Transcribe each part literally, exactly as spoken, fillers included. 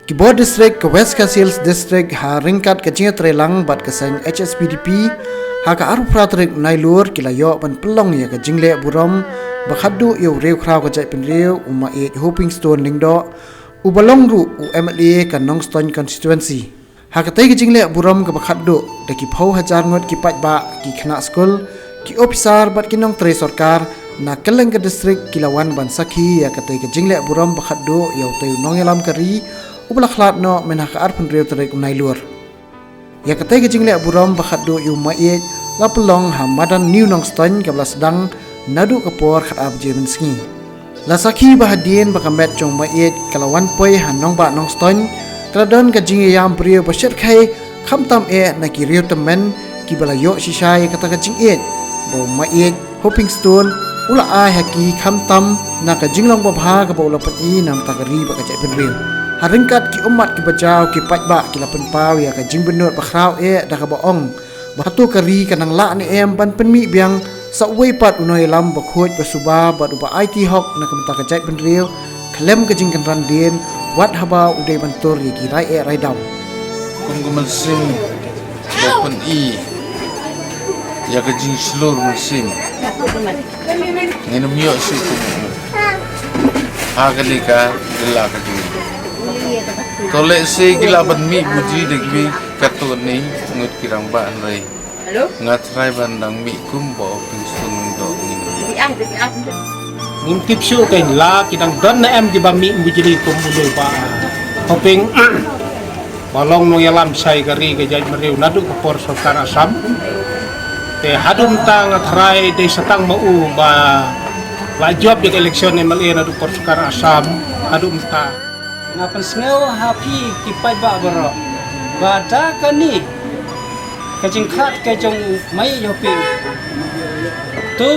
Ki bor district ka West Khasi Hills District ha ryngkat ka jingïatreilang bad ka seng H S P D P ha ka arphew phra tarik Nailur ki la ïoh ban pynlong ïa ka jingleh burom ba khatduh ïa u riewkhraw ka jaitbynriew u Maieit Hoping Stone Lyngdoh, uba long ruh u M L A ka Nongstoiñ constituency. Ha katei ka jingleh burom kaba khatduh, da ki phew hajar ngut ki paidbah, ki khynnah skul, ki ophisar bad ki nongtrei sorkar na kylleng ka district ki la wan ban sakhi ïa katei ka jingleh burom ba khatduh ïa utei u nongïalam ka ri uba la khlad noh mynha ka arphew hynriew tarik u Nailur. Ïa katei ka jingleh burom ba khatduh ïa u Maieit la pynlong ha madan New Nongstoiñ kaba la sdang naduh ka por khatar baje mynsngi. La sakhi ba hadien ba ka met jong u Maieit ka la wan poi ha nongbah Nongstoiñ, ka la don ka jingïaïam briew ba shyrkhei, khamtam eh na ki riew tymmen kiba la ïoh shisha ïa kata ka jingïeit ba u Maieit Hoping Stone u la ai ha ki, khamtam na ka jinglong babha kaba u la pyni na ka bynta ka ri bad ka jaitbynriew. Ha ryngkat ki ummat kiba jaw, ki paidbah ki la pynpaw ïa ka jingbynnud bakhraw eh da kaba ong ba hato ka ri ka nang lah ne em ban pynmih biang sa uwei pat u nongïalam ba khuid ba suba bad uba aiti hok na ka bynta ka jaitbynriew khlem ka jingkynran dien, wat haba u dei ban tur ïa ki rai eh rai dam. Kum ka mynsiem ba pyni ïa ka jingshlur mynsiem, ngin ym ïoh shuh kum u. Ha kane ka jylla ka jong ngi, to lehse ki lah ban mih bujli da kiwei katto katne ngut ki rangbah, hynrei nga tharai ban dang mih kum u Bah Hoping Stone Lyngdoh, ngin. Ngim tip shuh kein la ki dang don ne em kiba mih bujli kum u Bah Hoping, ba long nongïalam shai ka ri ka jaitbynriew naduh ka por sorkar Assam. Te haduh mynta nga tharai dei sa tang ma u ba la jop ïa ka election M L A naduh por sorkar Assam haduh mynta. Nga pynsngew ha phi ki paidbah baroh ba da kane ka jingkhlad ka jong u Maieit Hoping, to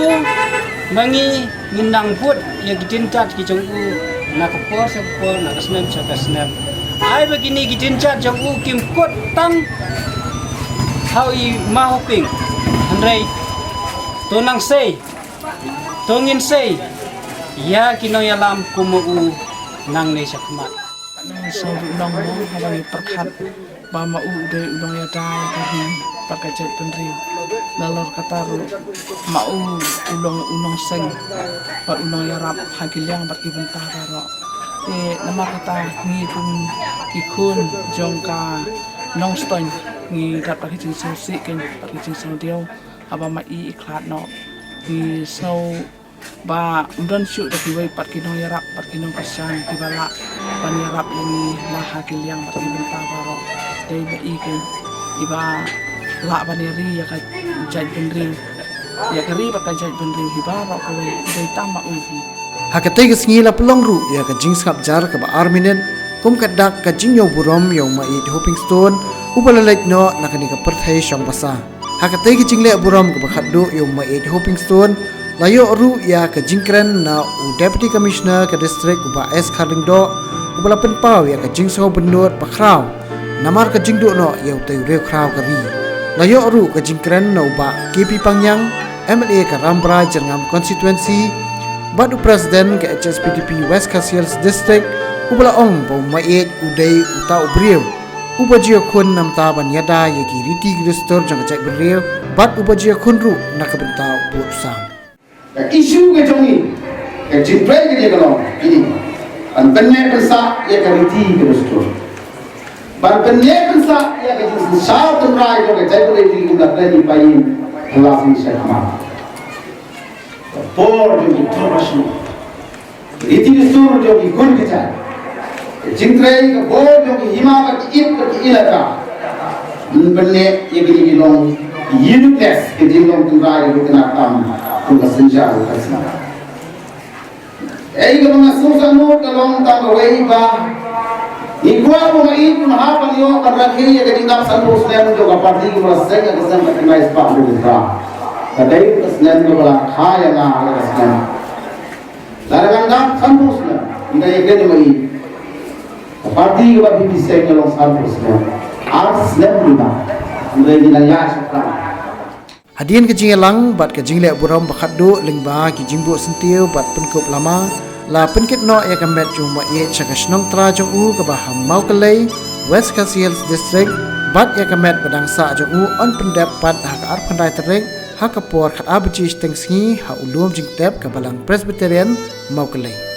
ma ngi ngin nang bud ïa ki dienjat ki jong u na ka por sha ka por, na ka snem sha ka snem. Ai ba kine ki dienjat jong u kim kut tang ha u Maieit Hoping, hynrei to nang sei, to ngin sei ïa ki nongïalam kum ma u nangne shakhmat. Nang sngewdih nong mo haba ngi pyrkhat ba ma u u dei u nongïada ïa ka ri bad ka jaitbynriew. Nalor kata ruh ma u u long u nongseng bad u nongïarap ha ki liang bad ki bynta baroh. Te namar kata ngi kum ki khun jong ka Nongstoiñ ngi dap da ki jingsngewsih kein bad ki jingsngewdiaw haba ma i i khlad noh. Ngi sngew ba ym don shuh da kiwei pat ki nongïarap bad ki nongkyrshan kiba lah ban ïarap ïa ngi la ha ki liang bad ki bynta baroh. Dei ma i kein iba lah ban ïari ïa ka jaitbynriew, ïa ka ri bad ka jaitbynriew hi baroh kawei, dei tang ma u hi. Ha katei ka sngi la pynlong ruh ïa ka jingsngap jar kaba ar minit kum ka dak ka jingñiew burom ïa u Maieit Hoping Stone uba la leit noh na kane ka pyrthei shong basa. Ha katei ka jingleh burom kaba khatduh ïa u Maieit Hoping Stone la ïoh ruh ïa ka jingkren na u Deputy Commissioner ka district u Bah S Kharlyngdoh, uba la pynpaw ïa ka jingsngewbynnud bakhraw namar ka jingduh noh ïa utei u riewkhraw ka ri. La ïoh ruh ka jingkren na u Bah K P Pangñiang, M L A ka Rambrai Jyrngam constituency, bad u President ka H S P D P West Khasi Hills District, uba la ong ba u Maieit u dei uta u briew uba ju ïakhun namar ban ïada ïa ki riti ki dustur jong ka jaitbynriew bad uba ju ïakhun ruh na ka bynta u pud u sam. Ka issue ka jong ngi, ka jingtrei ka jong ka long kine, ban pynneh pynsah ïa ka riti ka dustur, ban pynneh pynsah ïa ka jingsynshar tynrai jong ka jaitbynriew, kum ka trei ki paidbah ha la shisha shakhmat. Ka bor jong ki traditional riti dustur jong ki khun ki jait, ka jingtrei ka bor jong ki hima bad ki it bad ki elaka. Ban pynneh ïa kine ki long ki uniqueness ka jinglong tynrai ka jong ka tam kum ka synshar ka sna. Ei kaba nga sngewsih noh ka long tang kawei ba ngi kwah ba ma i kum ha ban ïoh ban rakhe ïa ka jingdap sanphew snem jong ka party kaba la seng ka seng ka tynrai spah hynriew spah. Ka dei ka snem kaba la kha ïa nga ïa ka snem. Lada ngan dap sanphew snem, ngan ïa kren ïa ma i. Ka party kaba phi seng ka long sanphew snem. Ar snem lima. Ngan ïa ngan ïa shaphrang. Hadien ka jingïalang bad ka jingleh burom ba khatduh lyngba ki jingbuh syntiew bad pynkup lama, La pynkit noh ïa ka met jong u Mahiej sha ka shnong trai jong u kaba ha Mawkyllei, West Khasi Hills District, bad ïa ka met ba dang sah jong u yn pyndep pat ha ka arphew khyndai tarik ha ka por khatar baje shiteng sngi ha u lum jingtep ka Balang Presbyterian Mawkyllei.